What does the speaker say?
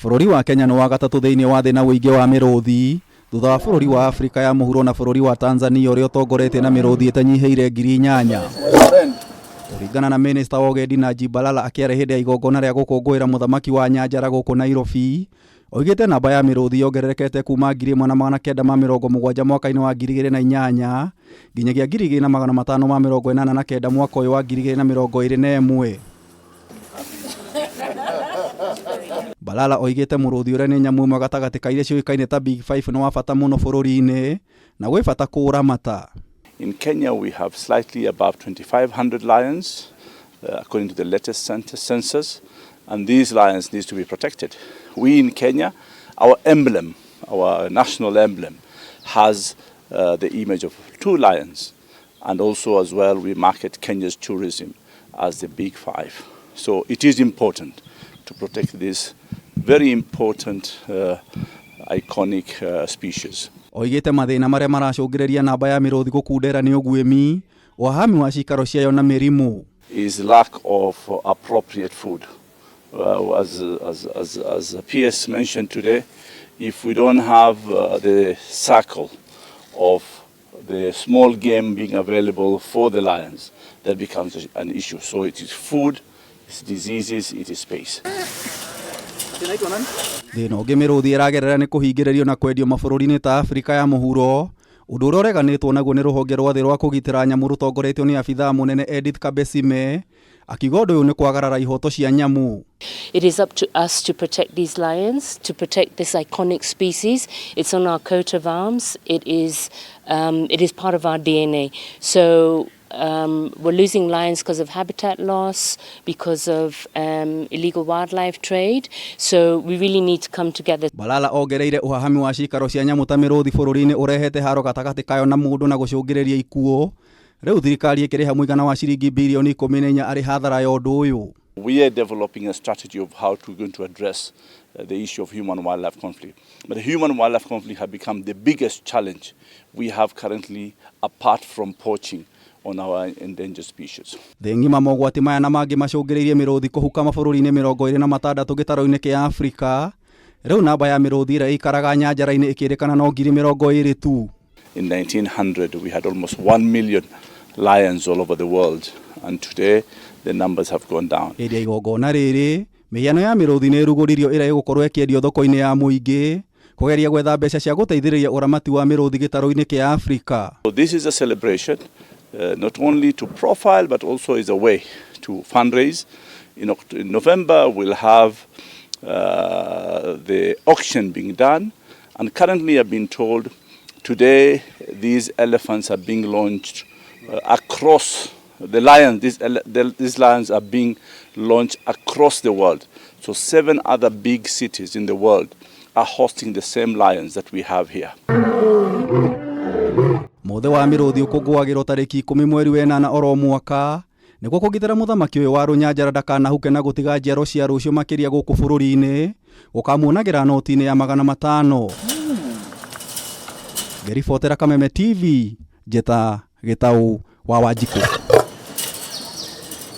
Bũrũri wa Kenya nĩ wa gatatũ thĩinĩ wa thĩ na ũingĩ wa mĩrũthi, thutha wa bũrũri wa Afrika ya mũhuro na bũrũri wa Tanzania ũrĩa ũtongoretie na mĩrũthi ĩtanyihĩire 8,000. Kũringana na minista wa ũgendi Najib Balala akĩaria hĩndĩ ya igongona rĩa gũkũngũĩra mũthamaki wa Nyanjara gũkũ Nairobi, oigĩte namba ya mĩrũthi yongererekete kuma 1970 mwaka-inĩ wa 2008 nginyagia 2589 mwaka ũyũ wa 2021. Balala oigĩte mũrũthi ũrĩa nĩ nyamũ ĩmwe gatagatĩ ka iria ciũĩkaine ta Big Five nĩ wa bata mũno bũrũri-inĩ na gwĩ bata kũũramata. In Kenya, we have slightly above 2,500 lions, according to the latest census, and these lions need to be protected. We in Kenya, our emblem, our national emblem, has the image of two lions, and also as well we market Kenya's tourism as the Big Five. So it is important to protect this very important iconic species. Oigĩte mathĩna marĩa maracũngĩrĩria namba ya mĩrũthi gũkundera nĩ ũguĩmi, ũhahami wa cikaro ciayo na mĩrimũ. Is lack of appropriate food. As PS mentioned today, if we don't have the cycle of the small game being available for the lions, that becomes an issue. So it is food, it's diseases, it is space. Thĩna ũngĩ mĩrũthi ĩragerera nĩ kũhingĩrĩrio na kwendio mabũrũri-inĩ ta Afrika ya mũhuro, ũndũ ũrĩa ũreganĩtwo naguo nĩ rũhonge rwa thĩ rwa kũgitĩra nyamũ rũtongoretio nĩ abithaa mũnene Edith Kabesime, akiuga ũndũ ũyũ nĩ kwagarara ihoto cia nyamũ. It is up to us to protect these lions, to protect this iconic species. It's on our coat of arms. It is part of our DNA. So we're losing lions because of habitat loss, because of illegal wildlife trade. So we really need to come together. Balala ongereire ũhahami wa cikaro cia nyamũ ta mĩrũthi bũrũri-inĩ ũrehete haro gatagatĩ kayo na mũndũ na gũcũngĩrĩria ikuũ. Rĩu thirikari ĩkĩrĩha mũigana wa ciringi birioni 14 arĩ hathara ya ũndũ ũyũ. We are developing a strategy of how to going to address the issue of human-wildlife conflict. But the human-wildlife conflict have become the biggest challenge we have currently, apart from poaching on our endangered species. Thĩ ng'ima mogwati maya na mangĩ macũngĩrĩirie mĩrũthi kũhuka mabũrũri-inĩ 26 gĩtarũ-inĩ kĩa Afrika. Rĩu namba ya mĩrũthi ĩrĩa ĩikaraga nyanjara-inĩ ĩkĩrĩkana no 20,000 tu. In 1900, we had almost 1 million lions all over the world, and today the numbers have gone down. Hĩndĩ ya igongona rĩrĩ, mĩhiano ya mĩrũthi nĩ ĩrugũririo ĩrĩa ĩgũkorwo ĩkĩendio thoko-inĩ ya mũingĩ kũgeria gwetha mbeca cia gũteithĩrĩria ũramati wa mĩrũthi gĩtarũ-inĩ kĩa Afrika. So this is a celebration, not only to profile, but also is a way to fundraise. In November, we'll have the auction being done, and currently I've been told today these elephants are being launched across the lions. These lions are being launched across the world. So seven other big cities in the world are hosting the same lions that we have here. Mũthĩ wa mĩrũthi ũkũngũagĩrwo tarĩki 10 mweri wenana oro mwaka nĩguo kũgitĩra mũthamaki ũyũ wa rũnyanjara ndakanahuke na gũtiga njiaro cia rũciũ makĩria gũkũ bũrũri-inĩ gũkamuonagĩra noti-inĩ ya 500. Ngĩribotera Kameme TV, njĩta Gĩtaũ wa Wanjikũ.